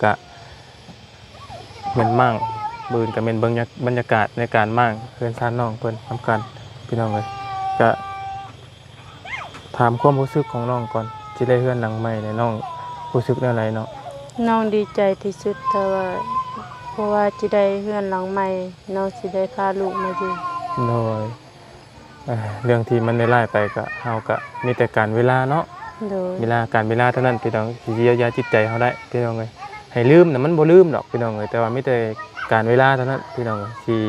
ກະແມ່ນມ້າງ ມື້ອື່ນກະແມ່ນເບິ່ງ ບັນຍາກາດໃນການມ້າງເຮືອນຊານນ້ອງເພິ່ນນຳກັນ ພີ່ນ້ອງເອີຍ. ກະຖາມຄວາມຮູ້ສຶກຂອງນ້ອງກ່ອນ ຊິໄດ້ເຮືອນຫຼັງໃໝ່ແລ້ວ ນ້ອງຮູ້ສຶກແນວໃດເນາະ? ນ້ອງດີໃຈທີ່ສຸດ ແຕ່ວ່າ ເພາະວ່າຊິໄດ້ເຮືອນຫຼັງໃໝ່ ນ້ອງຊິໄດ້ພາລູກມາຢູ່. ໂດຍ. ເອີ ເລື່ອງທີ່ມັນໄດ້ຮ້າຍໄປກະ ເຮົາກະມີແຕ່ການເວລາເນາະ. ໂດຍ. ເວລາ ການເວລາເທົ່ານັ້ນ ພີ່ນ້ອງ ທີ່ຊິຢຽວຢາຈິດໃຈເຮົາໄດ້ ພີ່ນ້ອງເອີຍ. ໃຫ້ລືມນະ ມັນບໍ່ລືມດອກ ພີ່ນ້ອງເອີຍ ແຕ່ວ່າມີແຕ່ການເວລາເທົ່ານັ້ນ ພີ່ນ້ອງເອີຍ ທີ່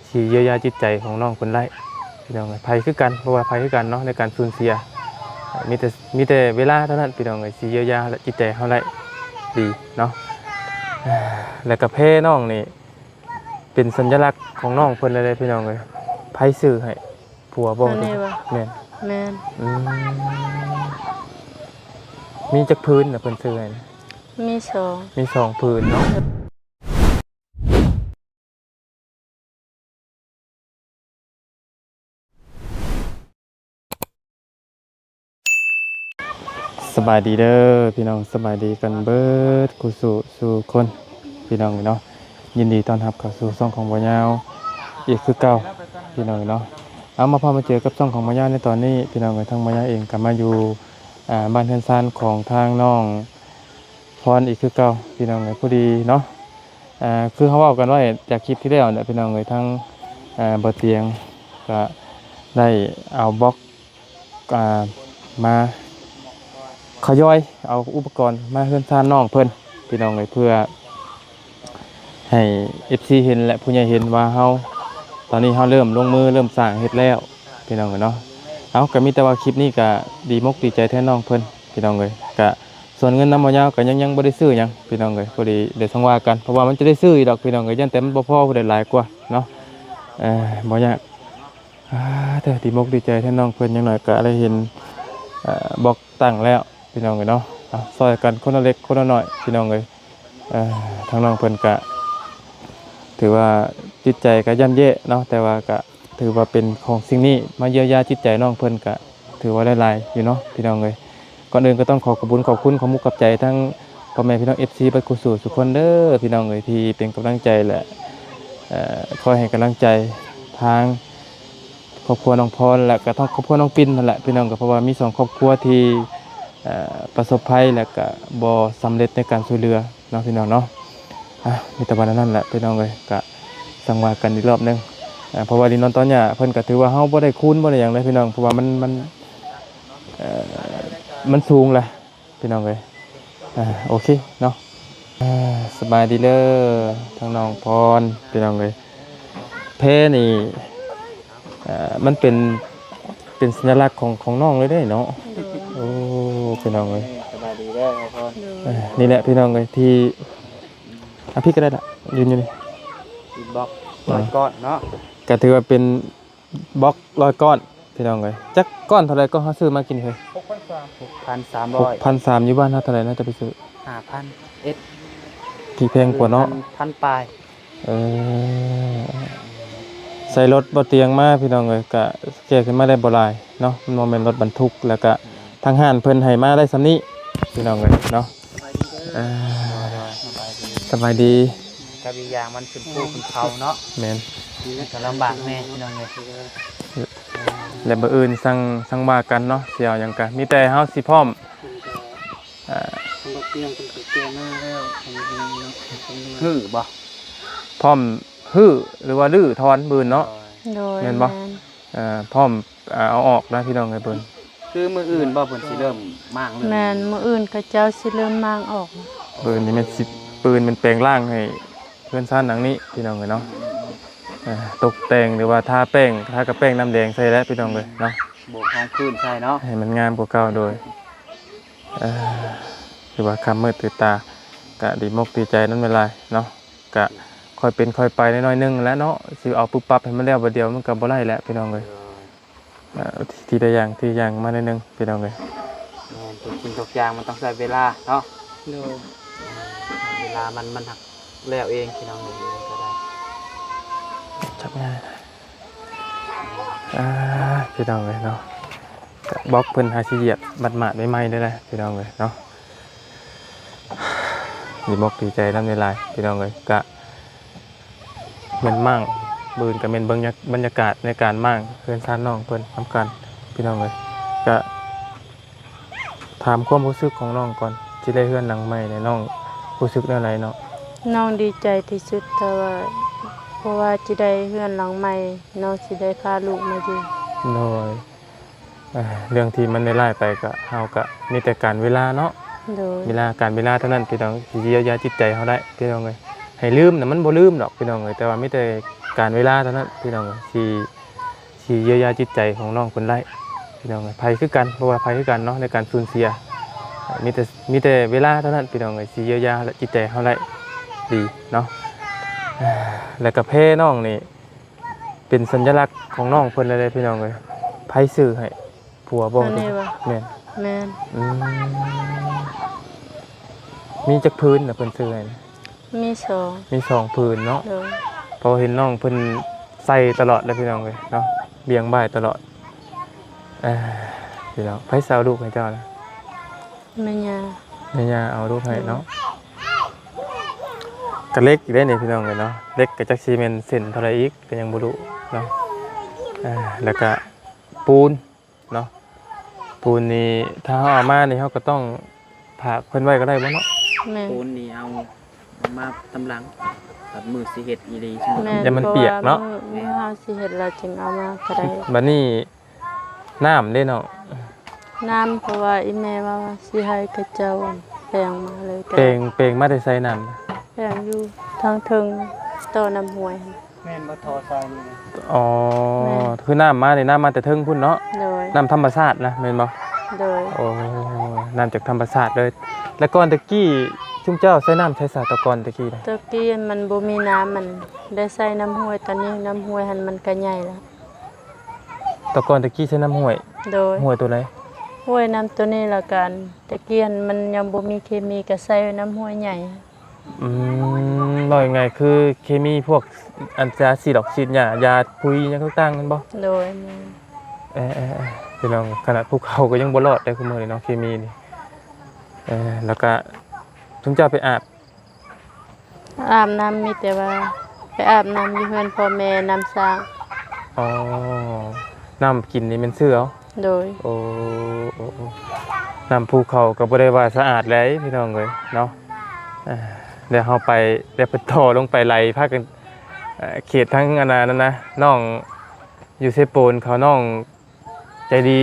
ທີ່ຢຽວຢາຈິດໃຈຂອງນ້ອງເພິ່ນໄດ້ ພີ່ນ້ອງເອີຍ. ໃຜຄືກັນ ບໍ່ວ່າໃຜຄືກັນເນາະ ໃນການສູນເສຍ ມີແຕ່ ມີແຕ່ເວລາເທົ່ານັ້ນ ພີ່ນ້ອງເອີຍ ທີ່ຢຽວຢາຈິດໃຈເຮົາໄດ້ດີເນາະ. ແລ້ວກະແພນ້ອງນີ້ ເປັນສັນຍະລັກຂອງນ້ອງເພິ່ນເລີຍເດ້ ພີ່ນ້ອງເອີຍ. ໃຜຊື້ໃຫ້? ຜົວບໍ່? ອັນນີ້ຫວາ? ແມ່ນ. ແມ່ນ. ອືມ ມີຈັກຜືນນະເພິ່ນຊື້ໃຫ້? ມີສອງ. ມີສອງຜືນເນາະ. ສະບາຍດີເດີພີ່ນ້ອງ ສະບາຍດີກັນເບິດຄູ່ສູ່ສູ່ຄົນ ພີ່ນ້ອງເນາະ. ຍິນດີຕ້ອນຮັບເຂົ້າສູ່ຊ່ອງຂອງບ່າວຍາວອີກຄືເກົ່າ ພີ່ນ້ອງເນາະ. ເອົາ ມາພໍ້ມາເຈີກັບຊ່ອງຂອງບ່າວຍາວໃນຕອນນີ້ ພີ່ນ້ອງເອີຍ. ທາງບ່າວຍາວເອງກໍມາຢູ່ ອ່າ ບ້ານເຮືອນຊານຂອງທາງນ້ອງ ພອນອີກຄືເກົ່າ ພີ່ນ້ອງເອີຍ. ພໍດີເນາະ ອ່າ ຄືເຮົາເວົ້າກັນໄວ້ຈາກຄລິບທີ່ແລ້ວແຫຼະ ພີ່ນ້ອງເອີຍ ທາງ ອ່າ ບໍ່ຕຽງກະໄດ້ເອົາບລັອກ ອ່າ ມາຂະຫຍອຍເອົາອຸປະກອນມາເຮືອນຊານນ້ອງເພິ່ນ ພີ່ນ້ອງເອີຍ ເພື່ອໃຫ້ເອັຟຊີເຫັນ ແລະ ຜູ້ໃຫຍ່ເຫັນວ່າເຮົາ ຕອນນີ້ເຮົາເລີ່ມລົງມືເລີ່ມສ້າງເຮັດແລ້ວ ພີ່ນ້ອງເອີຍເນາະ. ເອົາ ກະມີແຕ່ວ່າຄລິບນີ້ກະດີມົກດີໃຈແທນນ້ອງເພິ່ນ ພີ່ນ້ອງເອີຍ. ກະ ສ່ວນເງິນນຳບ່າວຍາວກໍຍັງ ຍັງບໍ່ໄດ້ຊື້ຫຍັງ ພີ່ນ້ອງເອີຍ. ພໍດີ ດຽວຈັ່ງວ່າກັນ ເພາະວ່າມັນຈະໄດ້ຊື້ອີກດອກ ພີ່ນ້ອງເອີຍ ຢ້ານແຕ່ມັນບໍ່ພໍ ຜູ້ໃດຫຼາຍກວ່າເນາະ. ເອີ ບໍ່ຍາກ. ອ່າ ເດີ ດີມົກດີໃຈແທນນ້ອງເພິ່ນ ຢ່າງໜ້ອຍກໍໄດ້ເຫັນ ເອີ ບລັອກຕັ້ງແລ້ວ ພີ່ນ້ອງເອີຍເນາະ. ເອົາ ຊ່ອຍກັນຄົນລະເລັກຄົນລະນ້ອຍ ພີ່ນ້ອງເອີຍ. ເອີ ທາງນ້ອງເພິ່ນກະຖືວ່າຈິດໃຈກະຢ້ຳແຍ່ເນາະ ແຕ່ວ່າກະ ຖືວ່າເປັນຂອງສິ່ງນີ້ມາຢຽວຢາຈິດໃຈນ້ອງເພິ່ນ ກະຖືວ່າໄດ້ຫຼາຍຢູ່ເນາະ ພີ່ນ້ອງເອີຍ. ກ່ອນອື່ນກໍຕ້ອງຂໍຂອບບຸນຂອບຄຸນ ຂອບມຸກຂອບໃຈທັງພໍ່ແມ່ພີ່ນ້ອງເອັຟຊີເບິດຄູ່ສູ່ສູ່ຄົນເດີ ພີ່ນ້ອງເອີຍ ທີ່ເປັນກຳລັງໃຈ ແລະ ເອີ ຄອຍໃຫ້ກຳລັງໃຈທາງຄອບຄົວນ້ອງພອນ ແລະ ກະທັງຄອບຄົວນ້ອງປິນຫັ້ນແຫຼະ ພີ່ນ້ອງ. ກໍເພາະວ່າມີສອງຄອບຄົວທີ່ ເອີ ປະສົບໄພ ແລະ ກະບໍ່ສຳເລັດໃນການຊ່ວຍເຫຼືອ ເນາະ ພີ່ນ້ອງເນາະ. ອ່ະ ມີແຕ່ວ່າແນວນັ້ນແຫຼະ ພີ່ນ້ອງເອີຍ ກະຈັ່ງວ່າກັນອີກລອບໜຶ່ງ. ອ່າ ເພາະວ່າດິນນອນຕອນຫຍ້າເພິ່ນກະຖືວ່າເຮົາບໍ່ໄດ້ຄູນບໍ່ໄດ້ຫຍັງເລີຍ ພີ່ນ້ອງ ເພາະວ່າມັນ ມັນ ເອີ ມັນສູງແຫຼະ ພີ່ນ້ອງເອີຍ. ອ່າ ໂອເຄເນາະ. ອ່າ ສະບາຍດີເດີ ທາງນ້ອງພອນ ພີ່ນ້ອງເອີຍ. ແພນີ້ ເອີ ມັນເປັນ ເປັນສັນຍະລັກຂອງ ຂອງນ້ອງເລີຍເດ້ເນາະ. ໂດຍ. ໂອ້ ພີ່ນ້ອງເອີຍ ສະບາຍດີເດີພອນ. ໂດຍ. ເອີ ນີ້ແຫຼະ ພີ່ນ້ອງເອີຍ ທີ່ ອະ ພີ່ກໍໄດ້ລະ ຢືນຢູ່ນີ້ ອິນບັອກຮ້ອຍກ້ອນເນາະ. ກໍຖືວ່າເປັນບັອກຮ້ອຍກ້ອນ ພີ່ນ້ອງເອີຍ. ຈັກກ້ອນເທົ່າໃດກໍເຮົາຊື້ມາກິນເຮີຍ? ຫົກພັນສາມ ຫົກພັນສາມ ຢູ່ບ້ານເຮົາເທົ່າໃດນະ ຈະໄປຊື້? ຫ້າພັນເອັດ. ທີ່ແພງກວ່າເນາະ ພັນ ພັນປາຍ. ເອີ ໃສ່ລົດບໍ່ຕຽງມາ ພີ່ນ້ອງເອີຍ ກະແກ່ຂຶ້ນມາໄດ້ບໍ່ຫຼາຍເນາະ ມັນບໍ່ແມ່ນລົດບັນທຸກ ແລ້ວກະທາງຮ້ານເພິ່ນໃຫ້ມາໄດ້ສ່ຳນີ້ ພີ່ນ້ອງເອີຍເນາະ. ເອີ ສະບາຍດີ ກັບອີກຢ່າງມັນຂຶ້ນພູຂຶ້ນເຂົາເນາະ. ແມ່ນ ມັນກໍລຳບາກແດ່ ພີ່ນ້ອງເອີຍ. ແລ້ວມື້ອື່ນຈັ່ງ ຈັ່ງວ່າກັນເນາະ ຊິເອົາຫຍັງກະ ມີແຕ່ເຮົາຊິພ້ອມ ອ່າ ສຳລັບຕຽງເພິ່ນກໍແກ່ມາແລ້ວ ພໍ່ແມ່ພີ່ນ້ອງເນາະ. ຮື້ບໍ່? ພ້ອມຮື້ ຫຼືວ່າຮື້ຖອນບືນເນາະ. ໂດຍ. ແມ່ນບໍ່? ແມ່ນ. ເອີ ພ້ອມ ເອົາອອກນະ ພີ່ນ້ອງເອີຍ ບືນ. ຄືມື້ອື່ນບໍ່ເພິ່ນຊິເລີ່ມມ້າງເລີ່ມ? ແມ່ນ ມື້ອື່ນເຂົາເຈົ້າຊິເລີ່ມມ້າງອອກ. ບືນນີ້ແມ່ນຊິ ບືນແມ່ນແປງລ່າງໃຫ້ເຮືອນຊານຫຼັງນີ້ ພີ່ນ້ອງເອີຍເນາະ. ເອີ ຕົກແຕ່ງ ຫຼືວ່າທາແປ້ງ ທາກະແປ້ງນ້ຳແດງໃສ່ແຫຼະ ພີ່ນ້ອງເອີຍເນາະ. ໂບກຮອງພື້ນໃສ່ເນາະ ໃຫ້ມັນງາມກວ່າເກົ່າ. ໂດຍ. ເອີ ຖືວ່າຄ່ຳມືດຕື່ນຕາ ກະດີມົກດີໃຈນຳຫຼາຍໆເນາະ. ກະຄ່ອຍເປັນຄ່ອຍໄປໜ້ອຍໆໜຶ່ງແຫຼະເນາະ ຊິເອົາປຸບປັບໃຫ້ມັນແລ້ວບາດດຽວມັນກະບໍ່ໄດ້ແຫຼະ ພີ່ນ້ອງເອີຍ. ໂດຍ. ເອີ ທີລະຢ່າງ ທີລະຢ່າງມາໜ້ອຍໜຶ່ງ ພີ່ນ້ອງເອີຍ. ແມ່ນ ທຸກສິ່ງທຸກຢ່າງມັນຕ້ອງໃຊ້ເວລາເນາະ. ໂດຍ. ເວລາມັນ ມັນຫັກແລ້ວເອງ ພີ່ນ້ອງເອີຍ ກໍໄດ້ ຈັບງ່າຍ. ອ່າ ພີ່ນ້ອງເອີຍເນາະ ກະບລັອກເພິ່ນຫາຊິຢຽບໝາດໆໃໝ່ໆເດ້ແຫຼະ ພີ່ນ້ອງເອີຍເນາະ. ດີມອກດີໃຈນຳຫຼາຍໆ ພີ່ນ້ອງເອີຍ. ກະແມ່ນມ້າງ ມື້ອື່ນກະແມ່ນເບິ່ງບັນຍາກາດໃນການມ້າງເຮືອນຊານນ້ອງເພິ່ນນຳກັນ ພີ່ນ້ອງເອີຍ. ກະ ຖາມຄວາມຮູ້ສຶກຂອງນ້ອງກ່ອນ ຊິໄດ້ເຮືອນຫຼັງໃໝ່ນີ້ ນ້ອງຮູ້ສຶກແນວໃດເນາະ? ນ້ອງດີໃຈທີ່ສຸດ ແຕ່ວ່າ ເພາະວ່າຊິໄດ້ເຮືອນຫຼັງໃໝ່ ນ້ອງຊິໄດ້ພາລູກມາຢູ່. ໂດຍ ເອີ ເລື່ອງທີ່ມັນໄດ້ຮ້າຍໄປກະ ເຮົາກະມີແຕ່ການເວລາເນາະ. ໂດຍ ເວລາ ການເວລາເທົ່ານັ້ນ ພີ່ນ້ອງ ຊິຢຽວຢາຈິດໃຈເຮົາໄດ້ ພີ່ນ້ອງເອີຍ. ໃຫ້ລືມນະ ມັນບໍ່ລືມດອກ ພີ່ນ້ອງເອີຍ ແຕ່ວ່າມີແຕ່ການເວລາເທົ່ານັ້ນ ພີ່ນ້ອງເອີຍ ຊິ ຊິຢຽວຢາຈິດໃຈຂອງນ້ອງເພິ່ນໄດ້ ພີ່ນ້ອງເອີຍ. ໃຜຄືກັນ ບໍ່ວ່າໃຜຄືກັນເນາະ ໃນການສູນເສຍ ມີແຕ່ ມີແຕ່ເວລາເທົ່ານັ້ນ ພີ່ນ້ອງເອີຍ ຊິຢຽວຢາຈິດໃຈເຮົາໄດ້ດີເນາະ. ແລ້ວກະແພນ້ອງນີ້ ເປັນສັນຍະລັກຂອງນ້ອງເພິ່ນເລີຍເດ້ ພີ່ນ້ອງເອີຍ. ໃຜຊື້ໃຫ້? ຜົວບໍ່? ອັນນີ້ຫວາ? ແມ່ນ ແມ່ນ. ອືມ ມີຈັກຜືນນະເພິ່ນຊື້ໃຫ້? ມີສອງ ມີສອງຜືນເນາະ. ໂດຍ ເພາະວ່າເຫັນນ້ອງເພິ່ນໃສ່ຕະຫຼອດເລີຍ ພີ່ນ້ອງເອີຍເນາະ ບ່ຽງບ່າຍຕະຫຼອດ. ເອີ ພີ່ນ້ອງ ໃຜເອົາລູກໃຫ້ເຈົ້ານະ? ແມ່ຍ່າ ແມ່ຍ່າເອົາລູກໃຫ້ເນາະ. ໂດຍ ກະເລັກອີກເດ້ນີ້ ພີ່ນ້ອງເອີຍເນາະ ເລັກກະຈັກຊິແມ່ນເສັ້ນເທົ່າໃດອີກ ກະຍັງບໍ່ຮູ້ເນາະ. ເອີ ແລ້ວກະປູນ ເນາະ ປູນນີ້ ຖ້າເຮົາເອົາມານີ້ ເຮົາກະຕ້ອງຝາກເພິ່ນໄວ້ກະໄດ້ບໍ່ເນາະ? ແມ່ນ ປູນນີ້ເອົາ ເອົາມາຕຳຫຼັງ ບາດມື້ຊິເຮັດອີ່ຫຼີ ແມ່ນ ຢ້ານມັນປຽກເນາະ. ເພາະວ່າມື້ ມື້ເຮົາຊິເຮັດແລ້ວຈຶ່ງເອົາມາກະໄດ້. ບາດນີ້ນ້ຳເດ້ນ້ອງ? ນ້ຳ ເພາະວ່າອີ່ແມ່ວ່າຊິໃຫ້ເຂົາເຈົ້າແປງມາເລີຍ. ແປງ ແປງມາແຕ່ໃສນ້ຳ? ແປງຢູ່ທາງເທິງ ຕໍ່ນ້ຳຫ້ວຍຫັ້ນ. ແມ່ນບໍ່ ທໍ່ຊາຍນີ້? ອໍ ແມ່ນ ຄືນ້ຳມານີ້ ນ້ຳມາແຕ່ເທິງພຸ້ນເນາະ? ໂດຍ ນ້ຳທຳມະຊາດນະ ແມ່ນບໍ່? ໂດຍ ໂອ້ ນ້ຳຈາກທຳມະຊາດເລີຍ. ແລ້ວກ່ອນແຕ່ກີ້ ຊຸມເຈົ້າໃຊ້ນ້ຳໃສຊະ ແຕ່ກ່ອນແຕ່ກີ້ນະ? ແຕ່ກີ້ມັນບໍ່ມີນ້ຳ ມັນໄດ້ໃຊ້ນ້ຳຫ້ວຍ. ຕອນນີ້ນ້ຳຫ້ວຍຫັ້ນມັນກະໃຫຍ່ແລ້ວ. ແຕ່ກ່ອນແຕ່ກີ້ໃຊ້ນ້ຳຫ້ວຍ? ໂດຍ ຫ້ວຍໂຕໃດ? ຫ້ວຍນ້ຳໂຕນີ້ລະກັນ. ແຕ່ກີ້ຫັ້ນມັນຍັງບໍ່ມີເຄມີ ກະໃຊ້ນ້ຳຫ້ວຍໃຫຍ່. ອືມ ເວົ້າງ່າຍໆ ຄືເຄມີພວກ ອັນ ຢາສີດອກສີດຫຍ້າ ຢາປຸຍຫຍັງຕ່າງໆ ແມ່ນບໍ່? ໂດຍ ແມ່ນ. ເອີໆໆ ພີ່ນ້ອງ ຂະໜາດພູເຂົາກະຍັງບໍ່ລອດໄດ້ ຄຸມື້ນີ້ເນາະ ເຄມີນີ້. ເອີ ແລ້ວກະ ຊຸມເຈົ້າໄປອາບ? ອາບນ້ຳ ມີແຕ່ວ່າໄປອາບນ້ຳຢູ່ເຮືອນພໍ່ແມ່ ນ້ຳສ້າງ. ອໍ ນ້ຳກິນນີ້ແມ່ນຊື້ເອົາ? ໂດຍ ໂອ້ ໂອ້ ໂອ້ ນ້ຳພູເຂົາກະບໍ່ໄດ້ວ່າສະອາດໃດ໋ ພີ່ນ້ອງເອີຍເນາະ. ເອີ ແລ້ວເຮົາໄປ ແລ້ວເພິ່ນທໍ່ລົງໄປໄຫຼພາກັນ ເອີ ເຂດທາງອັນນັ້ນນະ ນ້ອງຢູ່ເຊໂປນເຂົາ ນ້ອງໃຈດີ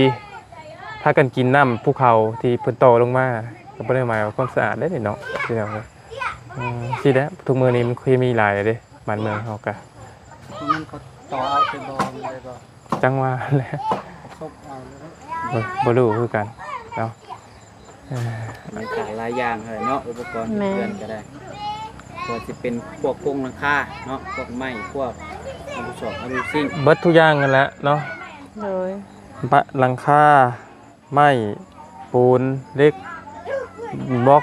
ພາກັນກິນນ້ຳພູເຂົາທີ່ເພິ່ນຕໍ່ລົງມາ ກະບໍ່ໄດ້ໝາຍວ່າຄວາມສະອາດເດ້ເນາະ ພີ່ນ້ອງເອີຍ. ອືມ ຊີ້ແຫຼະ ທຸກມື້ນີ້ມັນເຄມີຫຼາຍເດ້ ບ້ານເມືອງເຮົາກະ ມັນເຂົາຕໍ່ເອົາໄປບໍ່ ມັນໄດ້ບໍ່? ຈັ່ງວ່າແຫຼະ ສົບເອົາເລີຍເນາະ. ບໍ່ ບໍ່ຮູ້ຄືກັນເນາະ. ເອີ ມັນຂາດຫຼາຍຢ່າງຫັ້ນແຫຼະເນາະ ອຸປະກອນ ແມ່ນ ເຮືອນກະໄດ້ ບໍ່ວ່າຊິເປັນພວກໂຄງຫຼັງຄາເນາະ ພວກໄມ້ ພວກອາລູຊອກ ອາລູຊິງ ເບິດທຸກຢ່າງຫັ້ນແຫຼະເນາະ. ໂດຍ ບະ ຫຼັງຄາ ໄມ້ ປູນ ເຫຼັກ ບລັອກ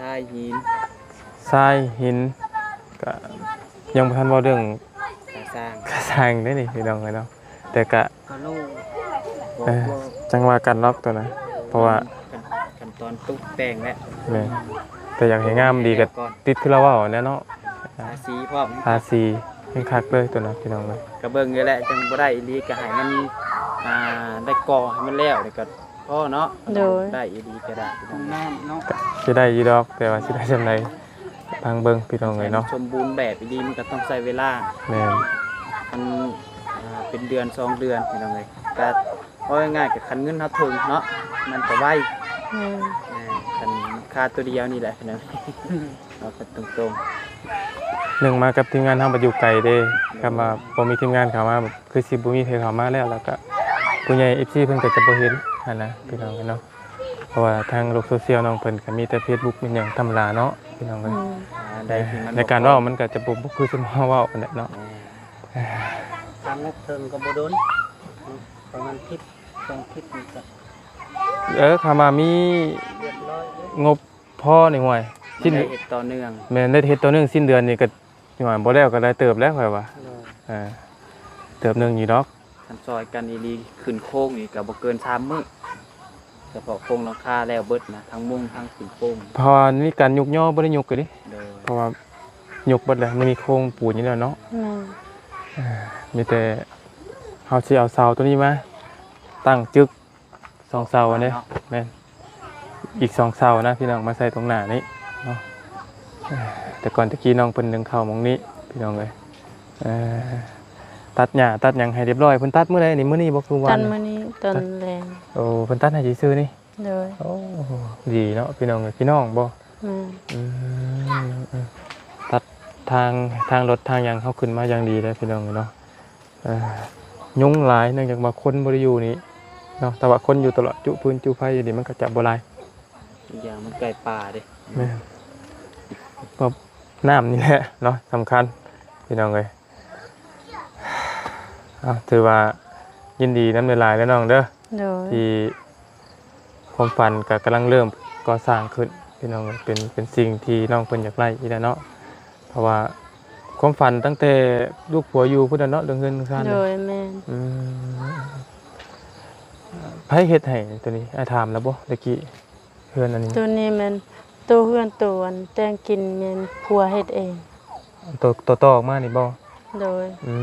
ຊາຍ ຫີນ ຊາຍ ຫີນ ກະຍັງບໍ່ທັນເວົ້າເລື່ອງກາສ້າງ ກາສ້າງເດ້ນີ້ ພີ່ນ້ອງເອີຍເນາະ. ແຕ່ກະ ກະໂລ ເອີ ບໍ່ ບໍ່ ຈັ່ງວ່າກັນເນາະໂຕນັ້ນ ເພາະວ່າ ຂັ້ນ ຂັ້ນຕອນຕົກແຕ່ງແຫຼະ. ແມ່ນ ແຕ່ຢາກໃຫ້ງາມດີກະຕິດຄືລາວເວົ້າຫັ້ນແຫຼະເນາະ ທາສີພ້ອມ ທາສີໃຫ້ຄັກເລີຍໂຕນັ້ນ ພີ່ນ້ອງເອີຍ. ກະເບິ່ງຢູ່ແຫຼະ ຈັ່ງບໍ່ໄດ້ອີ່ຫຼີກະໃຫ້ມັນ ອ່າ ໄດ້ກໍ່ໃຫ້ມັນແລ້ວ ແລ້ວກະພໍເນາະ. ໂດຍ ໄດ້ອີ່ຫຼີກະໄດ້ ຫ້ອງນ້ຳເນາະ ກະຊິໄດ້ຢູ່ດອກ ແຕ່ວ່າຊິໄດ້ສ່ຳໃດ ຟັງເບິ່ງ ພີ່ນ້ອງເອີຍເນາະ. ສົມບູນແບບອີ່ຫຼີມັນກະຕ້ອງໃຊ້ເວລາ. ແມ່ນ ມັນ ອ່າ ເປັນເດືອນສອງເດືອນ ພີ່ນ້ອງເອີຍ. ກະ ເວົ້າງ່າຍໆ ກະຄັນເງິນເຮົາເຖິງເນາະ ມັນກະໄວ. ແມ່ນ ເອີ ຄັນມັນຄາໂຕດຽວນີ້ແຫຼະ ພີ່ນ້ອງ ເວົ້າກັນຕົງໆ. ໜຶ່ງມາກັບທີມງານເຮົາບັດຢູ່ໄກເດ້ ຄັນວ່າບໍ່ມີທີມງານເຂົ້າມາ ຄືຊິບໍ່ມີໃຜເຂົ້າມາແລ້ວ ແລ້ວກະຜູ້ໃຫຍ່ ເອັຟຊີ ເພິ່ນກະຈະບໍ່ເຫັນຫັ້ນນະ ພີ່ນ້ອງເອີຍເນາະ. ເພາະວ່າທາງໂລກໂຊຊຽວນ້ອງເພິ່ນກະມີແຕ່ເຟສບຸກ ແມ່ນຫຍັງທຳມະດາເນາະ ພີ່ນ້ອງເອີຍ. ອືມ ອ່າ ໃນການເວົ້າມັນກະຈະບໍ່ ບໍ່ຄືຊຸມເຮົາເວົ້າຫັ້ນແຫຼະເນາະ. ແມ່ນ ທາງງົບເຖິງກະບໍ່ດົນ ປະມານທິດສອງທິດນີ້ກະ ເອີ ຄຳວ່າມີ ຮຽບຮ້ອຍເລີຍ ງົບພໍນີ້ ຫ້ວຍ ຊິໄດ້ເຮັດຕໍ່ເນື່ອງ. ແມ່ນ ໄດ້ເຮັດຕໍ່ເນື່ອງ ສິ້ນເດືອນນີ້ກະ ຍັງວ່າບໍ່ແລ້ວກະໄດ້ເຕີບແລ້ວຂ້ອຍວ່າ. ໂດຍ ເອີ ເຕີບໜຶ່ງຢູ່ດອກ. ຄັນຊ່ອຍກັນອີ່ຫຼີຂຶ້ນໂຄງນີ້ກະບໍ່ເກີນສາມມື້. ສະເພາະໂຄງຫຼັງຄາແລ້ວເບິດນະ ທັງມຸງທັງຂຶ້ນໂຄງ ເພາະວ່າມີການຍົກຍໍບໍ່ໄດ້ຍົກເລີຍເດ້ ໂດຍ ເພາະວ່າຍົກເບິດແລ້ວ ມັນມີໂຄງປູນຢູ່ແລ້ວເນາະ ແມ່ນ ເອີ ມີແຕ່ເຮົາຊິເອົາເສົາໂຕນີ້ມາຕັ້ງຈຶກ ສອງເສົາອັນນີ້ ເນາະ ແມ່ນ ອີກສອງເສົານະພີ່ນ້ອງ ມາໃສ່ຕົງໜ້ານີ້ເນາະ ເອີ ແຕ່ກ່ອນແຕ່ກີ້ນ້ອງເພິ່ນໜຶ່ງເຂົ້າໝ່ອງນີ້ພີ່ນ້ອງເອີຍ ເອີ ຕັດຫຍ້າຕັດຫຍັງໃຫ້ຮຽບຮ້ອຍ ເພິ່ນຕັດມື້ໃດນີ້ ມື້ນີ້ບໍ່ຄືວານ ຕັດມື້ນີ້ຕອນແລງ ໂອ້ ເພິ່ນຕັດໃຫ້ຊື່ໆນີ້ ໂດຍ ໂອ້ ດີເນາະພີ່ນ້ອງເອີຍ ພີ່ນ້ອງບໍ່ ແມ່ນ ອືມ ຕັດທາງ ທາງລົດທາງຫຍັງເຮົາຂຶ້ນມາຢ່າງດີເດ້ພີ່ນ້ອງເອີຍເນາະ ເອີ ຍຸງຫຼາຍ ເນື່ອງຈາກວ່າຄົນບໍ່ໄດ້ຢູ່ນີ້ເນາະ ຖ້າວ່າຄົນຢູ່ຕະຫຼອດ ຈຸຟືນຈຸໄຟຢູ່ນີ້ ມັນກໍຈະບໍ່ຫຼາຍ ອີກຢ່າງມັນໃກ້ປ່າເດ້ ແມ່ນ ກໍນ້ຳນີ້ແຫຼະເນາະ ສຳຄັນ ພີ່ນ້ອງເອີຍ ເອົາ ຖືວ່າຍິນດີນຳຫຼາຍໆເດີນ້ອງເດີ ໂດຍ ທີ່ ຄວາມຝັນກໍກຳລັງເລີ່ມກໍ່ສ້າງຂຶ້ນພີ່ນ້ອງ ເປັນ ເປັນສິ່ງທີ່ນ້ອງເພິ່ນຢາກໄດ້ອີກແລ້ວເນາະ ເພາະວ່າຄວາມຝັນຕັ້ງແຕ່ລູກຜົວຢູ່ພຸ້ນແຫຼະເນາະ ເລື່ອງເຮືອນເຮືອນຊານ ໂດຍ ແມ່ນ ອືມ ໃຜເຮັດໃຫ້ໂຕນີ້ ອ້າຍຖາມແລ້ວບໍ່ແຕ່ກີ້ ເຮືອນອັນນີ້ ໂຕນີ້ແມ່ນ ໂຕເຮືອນ ໂຕອັນແຕ່ງກິນແມ່ນຜົວເຮັດເອງ ໂຕ ໂຕຕອກມານີ້ບໍ່ ໂດຍ ອື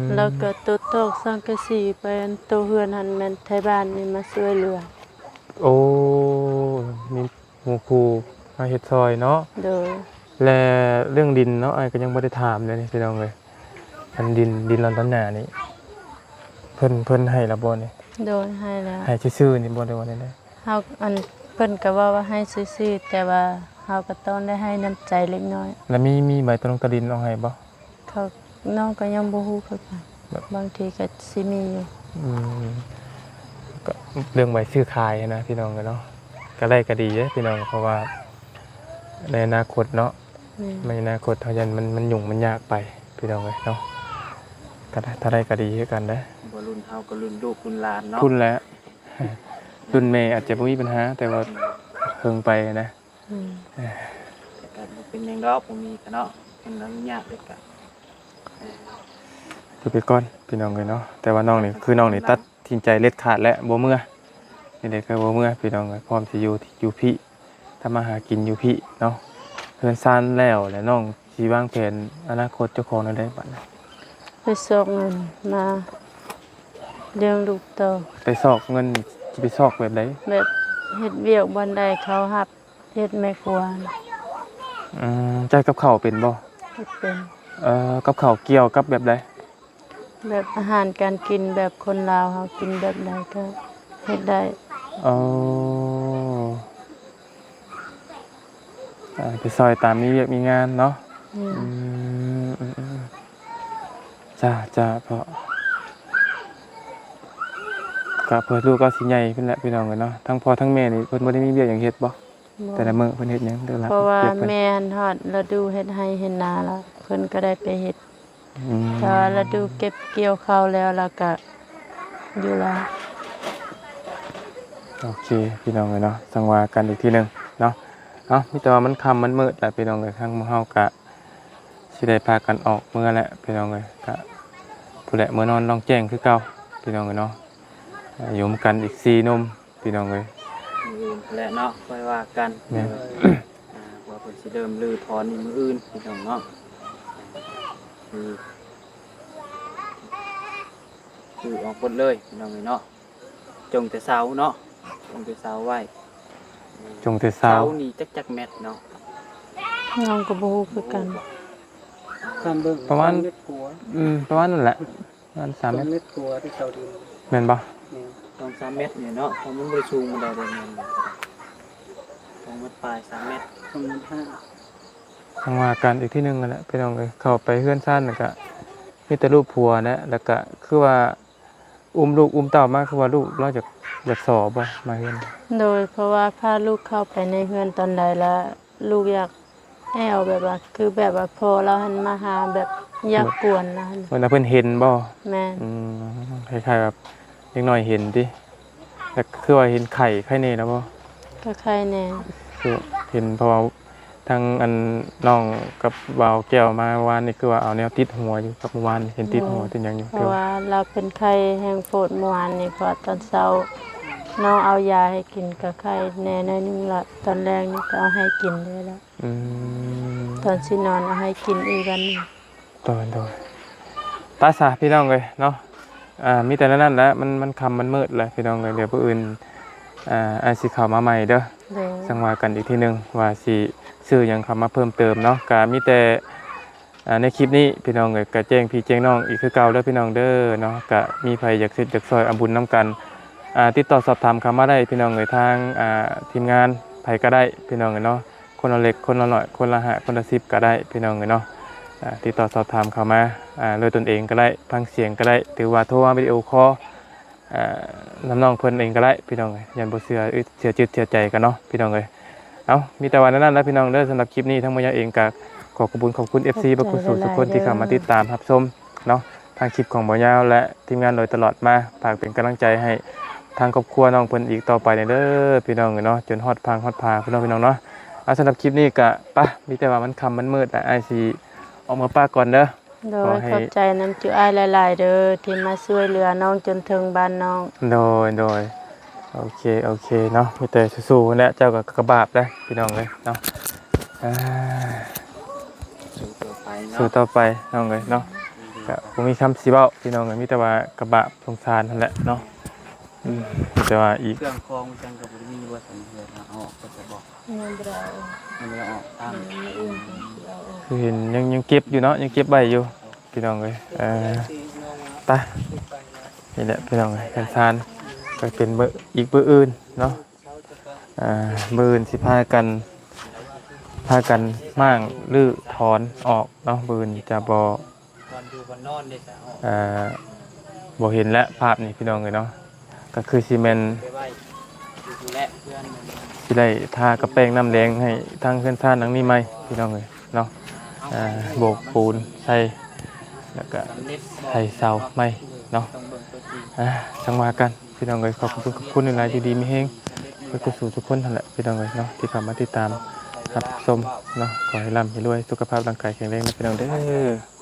ມ ແລ້ວກໍໂຕຕອກສັງກະສີໄປ ອັນໂຕເຮືອນຫັ້ນແມ່ນໄທບ້ານນີ້ມາຊ່ວຍເຫຼືອ ໂອ້ ມີໝູ່ຄູ່ມາເຮັດຊ່ອຍເນາະ ໂດຍ ແລະເລື່ອງດິນເນາະ ອ້າຍກໍຍັງບໍ່ໄດ້ຖາມເລີຍພີ່ນ້ອງເອີຍ ອັນດິນ ດິນລອນຕອນໜ້ານີ້ ເພິ່ນ ເພິ່ນໃຫ້ແລ້ວບໍ່ນີ້ ໂດຍ ໃຫ້ແລ້ວ ໃຫ້ຊື່ໆນີ້ບໍ່ ຫຼືວ່າແນວໃດ ເຮົາ ອັນ ເພິ່ນກໍເວົ້າວ່າໃຫ້ຊື່ໆ ແຕ່ວ່າເຮົາກໍຕ້ອງໄດ້ໃຫ້ນ້ຳໃຈເລັກນ້ອຍ ແລ້ວມີ ມີໃບຕົກລົງຕາດິນອອກໃຫ້ບໍ່ ເຂົາ ນ້ອງກໍຍັງບໍ່ຮູ້ຄືກັນ ບາງທີກໍຊິມີຢູ່ ອືມ ກໍເລື່ອງໃບຊື້ຂາຍນະພີ່ນ້ອງເອີຍເນາະ ກໍໄດ້ກໍດີເດ້ພີ່ນ້ອງ ເພາະວ່າໃນອະນາຄົດເນາະ ແມ່ນ ໃນອະນາຄົດເຮົາຢ້ານມັນ ມັນຫຍຸ້ງມັນຍາກໄປພີ່ນ້ອງເອີຍເນາະ ກໍໄດ້ ຖ້າໄດ້ກໍດີຄືກັນເດ້ ບໍ່ລຸ້ນເຮົາກໍລຸ້ນລູກລຸ້ນຫຼານເນາະ ພຸ້ນແຫຼະ ລຸ້ນແມ່ອາດຈະບໍ່ມີບັນຫາ ແຕ່ວ່າເຫິງໄປນະ ອືມ ເອີ ແຕ່ກໍບໍ່ເປັນຫຍັງດອກ ບໍ່ມີກໍເນາະ ເພິ່ນອະນຸຍາດເດ້ກໍ ເອີ ຢູ່ໄປກ່ອນພີ່ນ້ອງເອີຍເນາະ ແຕ່ວ່ານ້ອງນີ້ ຄືນ້ອງນີ້ຕັດສິນໃຈເດັດຂາດແລ້ວ ບໍ່ເມືອ ຈັ່ງໃດກໍບໍ່ເມືອພີ່ນ້ອງເອີຍ ພ້ອມຊິຢູ່ ຢູ່ພີ້ ທຳມາຫາກິນຢູ່ພີ້ເນາະ ເຮືອນຊານແລ້ວ ແລ້ວນ້ອງຊິວາງແຜນອະນາຄົດເຈົ້າຂອງແນວໃດບັດນີ້ ໄປຊອກເງິນມາລ້ຽງລູກຕໍ່ ໄປຊອກເງິນ ຊິໄປຊອກແບບໃດ ແບບເຮັດວຽກບ່ອນໃດເຂົາຮັບ ເຮັດແມ່ຄົວ ອືມ ເຈົ້າເຮັດກັບເຂົ້າເປັນບໍ່ ເຮັດເປັນ ເອີ ກັບເຂົ້າກ່ຽວກັບແບບໃດ ແບບອາຫານການກິນ ແບບຄົນລາວເຮົາກິນແບບໃດກໍເຮັດໄດ້ ເອີ ເອີ ໄປຊ່ອຍຕາມມີວຽກມີງານເນາະ ອືມ ອືມ ອືມ ຈ້າ ຈ້າ ເພາະ ກະເພື່ອລູກເຮົາຊິໃຫຍ່ພຸ້ນແຫຼະພີ່ນ້ອງເອີຍເນາະ ທັງພໍ່ທັງແມ່ນີ້ເພິ່ນບໍ່ໄດ້ມີວຽກຫຍັງເຮັດບໍ່? ບໍ່ ແຕ່ລະມື້ເພິ່ນເຮັດຫຍັງແຕ່ລະ ເພາະວ່າແມ່ຫັ້ນຮອດລະດູເຮັດໄຮ່ເຮັດນາລະ ເພິ່ນກໍໄດ້ໄປເຮັດ ອືມ ແຕ່ວ່າລະດູເກັບກ່ຽວເຂົ້າແລ້ວ ລະກະຢູ່ລາວ ໂອເຄ ພີ່ນ້ອງເອີຍເນາະ ຈັ່ງວ່າກັນອີກທີໜຶ່ງເນາະ ເອົ້າ ມີແຕ່ວ່າມັນຄ່ຳມັນມືດລະພີ່ນ້ອງເອີຍ ທາງໝູ່ເຮົາກະຊິໄດ້ພາກັນອອກເມືອແຫຼະພີ່ນ້ອງເອີຍ ກະ ພຸ້ນແຫຼະ ເມືອນອນລ່ອງແຈ້ງຄືເກົ່າພີ່ນ້ອງເອີຍເນາະ ຢູ່ນຳກັນອີກສີ່ໜຸ່ມ ພີ່ນ້ອງເອີຍ ມື້ອື່ນພຸ້ນແຫຼະເນາະ ຄ່ອຍວ່າກັນ ແມ່ນ ອ່າ ວ່າເພິ່ນຊິເລີ່ມຮື້ຖອນນີ້ມື້ອື່ນພີ່ນ້ອງເນາະ ຄື ຄືອອກໝົດເລີຍພີ່ນ້ອງເອີຍເນາະ ຈົ່ງແຕ່ເສົາເນາະ ຈົ່ງແຕ່ເສົາໄວ້ ຈົ່ງແຕ່ເສົາ ເສົານີ້ຈັກ ຈັກແມັດເນາະ ນ້ອງກໍບໍ່ຮູ້ຄືກັນ ຂ້າມເບິ່ງ ປະມານ ສາມແມັດກວ່າ ອືມ ປະມານນັ້ນແຫຼະ ປະມານສາມແມັດ ສອງແມັດກວ່າທີ່ເສົາດິນ ແມ່ນບໍ່? ແມ່ນ ສອງສາມແມັດນີ້ເນາະ ເພາະມັນບໍ່ໄດ້ສູງປານໃດເດ້ ແມ່ນບໍ່? ສອງແມັດປາຍ ສາມແມັດ ສອງແມັດຫ້າ ຈັ່ງວ່າກັນອີກທີໜຶ່ງຫັ້ນແຫຼະພີ່ນ້ອງເອີຍ ເຂົ້າໄປເຮືອນຊານນັ້ນກະມີແຕ່ຮູບຜົວແຫຼະ ແລ້ວກະຄືວ່າ ອຸ້ມລູກອຸ້ມເຕົ້າມາ ຄືວ່າລູກລາວຢາກ ຢາກສໍບໍ່ ມາເຮືອນ? ໂດຍ ເພາະວ່າພາລູກເຂົ້າໄປໃນເຮືອນຕອນໃດລະ ລູກຢາກແອວ ແບບວ່າ ຄືແບບວ່າພໍ່ລາວຫັ້ນມາຫາ ແບບຢາກກວນລາວຫັ້ນ ເພິ່ນວ່າເພິ່ນເຫັນບໍ່? ແມ່ນ ອືມ ຄ້າຍໆແບບເດັກນ້ອຍເຫັນຕິ ແລ້ວຄືວ່າເຫັນໄຂ້ ໄຂ້ແນ່ແລ້ວບໍ່? ກໍໄຂ້ແນ່ ຄືເຫັນ ເພາະວ່າ ທາງອັນນ້ອງກັບບ່າວແກ້ວມາວານນີ້ ຄືວ່າເອົາແນວຕິດຫົວຢູ່ ກັບມື້ວານເຫັນຕິດຫົວຕິດຫຍັງຢູ່ ເພາະວ່າລາວເປັນໄຂ້ແຮງໂພດມື້ວານນີ້ ເພາະວ່າຕອນເຊົ້າ ນ້ອງເອົາຢາໃຫ້ກິນກະໄຂ້ແດ່ໜ້ອຍໜຶ່ງລະ ຕອນແລງນີ້ກະເອົາໃຫ້ກິນເລີຍລະ ອືມ ຕອນຊິນອນເອົາໃຫ້ກິນອີກວັນໜຶ່ງ. ໂດຍ ໂດຍ ຕາສາພີ່ນ້ອງເອີຍເນາະ ອ່າ ມີແຕ່ແນວນັ້ນແຫຼະ ມັນ ມັນຄ່ຳມັນມືດແຫຼະພີ່ນ້ອງເອີຍ ດຽວມື້ອື່ນ ອ່າ ອ້າຍຊິເຂົ້າມາໃໝ່ເດີ ໂດຍ ຈັ່ງວ່າກັນອີກທີໜຶ່ງວ່າຊິຊື້ຫຍັງເຂົ້າມາເພີ່ມເຕີມເນາະ ກະມີແຕ່ ອ່າ ໃນຄລິບນີ້ພີ່ນ້ອງເອີຍ ກະແຈ້ງພີ່ແຈ້ງນ້ອງອີກຄືເກົ່າເດີພີ່ນ້ອງເດີເນາະ ກະມີໃຜຢາກເຮັດຢາກຊ່ອຍເອົາບຸນນຳກັນ ອ່າ ຕິດຕໍ່ສອບຖາມເຂົ້າມາໄດ້ພີ່ນ້ອງເອີຍ ທາງ ອ່າ ທີມງານໃຜກະໄດ້ພີ່ນ້ອງເອີຍເນາະ ຄົນລະເລັກຄົນລະໜ້ອຍ ຄົນລະຫ້າຄົນລະສິບກະໄດ້ພີ່ນ້ອງເອີຍເນາະ ອ່າ ຕິດຕໍ່ສອບຖາມເຂົ້າມາ ອ່າ ໂດຍຕົນເອງກະໄດ້ ທາງສຽງກະໄດ້ ຫຼືວ່າໂທມາວິດີໂອຄໍ ອ່າ ນຳນ້ອງເພິ່ນເອງກະໄດ້ພີ່ນ້ອງເອີຍ ຢ້ານບໍ່ເຊື່ອ ເຊື່ອຈິດເຊື່ອໃຈກັນເນາະພີ່ນ້ອງເອີຍ. ເອົ້າ ມີແຕ່ວ່າແນວນັ້ນລະພີ່ນ້ອງເດີ ສຳລັບຄລິບນີ້ທາງບ່າວຍາວເອງກະຂໍຂອບຄຸນຂອບຄຸນເອັຟຊີ ຂອບໃຈ ເບິດຄູ່ສູ່ ຫຼາຍໆ ທຸກຄົນທີ່ເດີ ເຂົ້າມາຕິດຕາມຮັບຊົມເນາະ ທາງຄລິບຂອງບ່າວຍາວ ແລະ ທີມງານໂດຍຕະຫຼອດມາ ຝາກເປັນກຳລັງໃຈໃຫ້ທາງຄອບຄົວນ້ອງເພິ່ນອີກຕໍ່ໄປເດີພີ່ນ້ອງເອີຍເນາະ ຈົນຮອດຟາງຮອດພາພຸ້ນເນາະພີ່ນ້ອງເນາະ. ເອົາ ສຳລັບຄລິບນີ້ກະ ປະ ມີແຕ່ວ່າມັນຄ່ຳມັນມືດລະ ອ້າຍຊິອອກເມືອປະກ່ອນເດີ. ໂດຍ ຂໍໃຫ້ ຂອບໃຈນຳຈຸອ້າຍຫຼາຍໆເດີ ທີ່ມາຊ່ວຍເຫຼືອນ້ອງຈົນເຖິງບ້ານນ້ອງ. ໂດຍ ໂດຍ ໂອເຄ ໂອເຄເນາະ ມີແຕ່ສູ້ໆຫັ້ນແຫຼະ ເຈົ້າກະ ກະບາບເດີພີ່ນ້ອງເອີຍເນາະ ອ່າ ສູ້ຕໍ່ໄປເນາະ ສູ້ຕໍ່ໄປນ້ອງເອີຍເນາະ ກະບໍ່ມີຄຳຊິເວົ້າພີ່ນ້ອງເອີຍ ມີແຕ່ວ່າກະບາບສົງສານຫັ້ນແຫຼະເນາະ ອືມ ມີແຕ່ວ່າອີກ ເຄື່ອງຂອງຈັງກະບໍ່ໄດ້ມີວ່າຊັ້ນ ເພື່ອເອົາອອກໄປຊະບໍ່? ຍັງບໍ່ໄດ້ເອົາອອກ ຍັງບໍ່ໄດ້ອອກ ອືມ ມື້ອື່ນເພິ່ນຊິເອົາອອກ ຄືເຫັນຍັງ ຍັງເກັບຢູ່ເນາະ ຍັງເກັບໄວ້ຢູ່ພີ່ນ້ອງເອີຍ ເອີ ໄປ ນີ້ແຫຼະພີ່ນ້ອງເອີຍ ເຮືອນຊານກະເປັນມື້ ອີກມື້ອື່ນເນາະ ອ່າ ມື້ອື່ນຊິພາກັນ ພາກັນມ້າງຮື້ຖອນອອກເນາະ ມື້ອື່ນຈະບໍ່ ບ່ອນຢູ່ບ່ອນນອນເດ້ຊະ ເອີ ບໍ່ເຫັນແລ້ວພາບນີ້ພີ່ນ້ອງເອີຍເນາະ ກະຄືຊິແມ່ນ ໄປໄວ້ຢູ່ພຸ້ນແຫຼະ ເພື່ອນ ຊິໄດ້ທາກະແປ້ງນ້ຳແດງໃຫ້ທາງເຮືອນຊານຫຼັງນີ້ໃໝ່ພີ່ນ້ອງເອີຍເນາະ ອ່າ ໂບກປູນໃສ່ ແລ້ວກະ ສຳເລັດບໍ່ ໃສ່ເສົາໃໝ່ເນາະ ຕ້ອງເບິ່ງຕົວຈິງ ອ່າ ຈັ່ງວ່າກັນພີ່ນ້ອງເອີຍ ຂອບຄຸນ ຂອບຄຸນຫຼາຍໆ ຢູ່ດີມີແຮງ ເບິດສູ່ທຸກຄົນຫັ້ນແຫຼະພີ່ນ້ອງເອີຍເນາະ ທີ່ເຂົ້າມາຕິດຕາມຮັບຊົມເນາະ ຂໍໃຫ້ລ່ຳໃຫ້ລວຍ ສຸຂະພາບຮ່າງກາຍແຂງແຮງນະພີ່ນ້ອງເດີ.